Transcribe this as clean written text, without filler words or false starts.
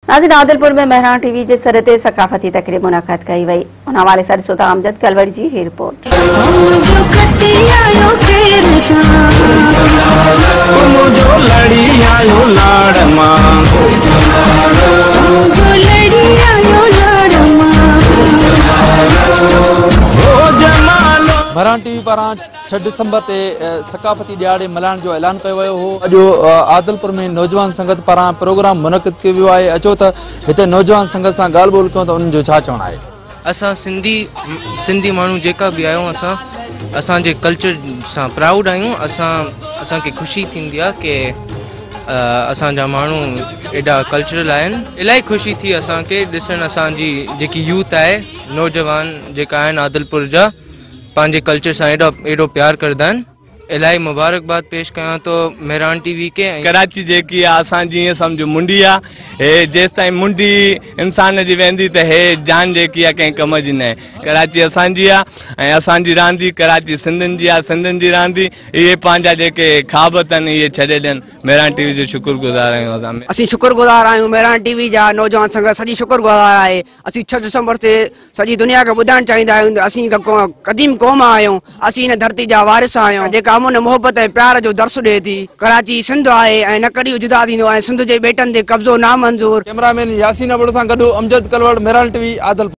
ناظرين عادلپور ۾ مهراڻ ٽي وي جي سڏ تي ثقافتي تقريب منعقد ڪئي وئي ان حوالي سان ڏسو ٿا امجد ڪلوڙ جي هي رپورٽ. مهراڻ ٽي وي پاران 6 ڊسمبر تي ثقافتي ڏهاڙي ملهائڻ جو اعلان ڪيو ويو هو. اڄ عادلپور ۾ نوجوان سنگت پاران پروگرام منعقد ڪيو ويو آهي. اچو ته هتي نوجوان سنگت سان ڳالهه ٻولهه ڪيون ته انهن جو ڇا چوڻ آهي. اسان سنڌي سنڌي ماڻهو جيڪا به آهيون اسان اسان جي ڪلچر سان پرائوڊ آهيون. اسان اسان کي خوشي ٿيندي آهي ڪي اسان جا ماڻهو ايڏا ڪلچرل آهن. الاهي خوشي ٿي اسان کي ڏسڻ اسان جي جيڪي يوٿ آهي نوجوان جيڪا آهن عادلپور جا پنهنجي ڪلچر سان ايڏو ايڏو پيار ڪردا آهن. الاهي مبارڪباد پيش ڪيان ٿو مهراڻ ٽي وي کي. ڪراچي جيڪي آ اسان جي ائين سمجهه منڊي آ، هي جيستائين منڊي انسان جي ويندي ته هي جان جيڪي آ ڪنهن ڪم جي ناهي. ڪراچي اسان جي آ ۽ اسان جي رهندي، ڪراچي سنڌين جي آ، سنڌين جي رهندي. اهي پنهنجا جيڪي خواب اٿن اهي ڇڏي ڏين. مهراڻ ٽي وي جو شڪر گذار آهيون اسان. اسين شڪر گذار آهيون مهراڻ ٽي وي جا، نوجوان سنگت سڄي شڪر گذار آهي. اسين 6 ڊسمبر تي سڄي دنيا کي ٻڌائڻ چاهيندا آهيون ته اسين هڪ قديم قوم آهيون، اسين هن ڌرتي جا وارث آهيون جيڪا امن، محبت ۽ پيار جو درس ڏئي ٿي. ڪراچي سنڌ آهي ۽ نه ڪڏهن جدا ٿيندو ۽ سنڌ جي ٻيٽن تي قبضو نامنظور. ڪئميرا مين ياسين ابڙو سان گڏ امجد ڪلوڙ، مهراڻ ٽي وي، عادلپور.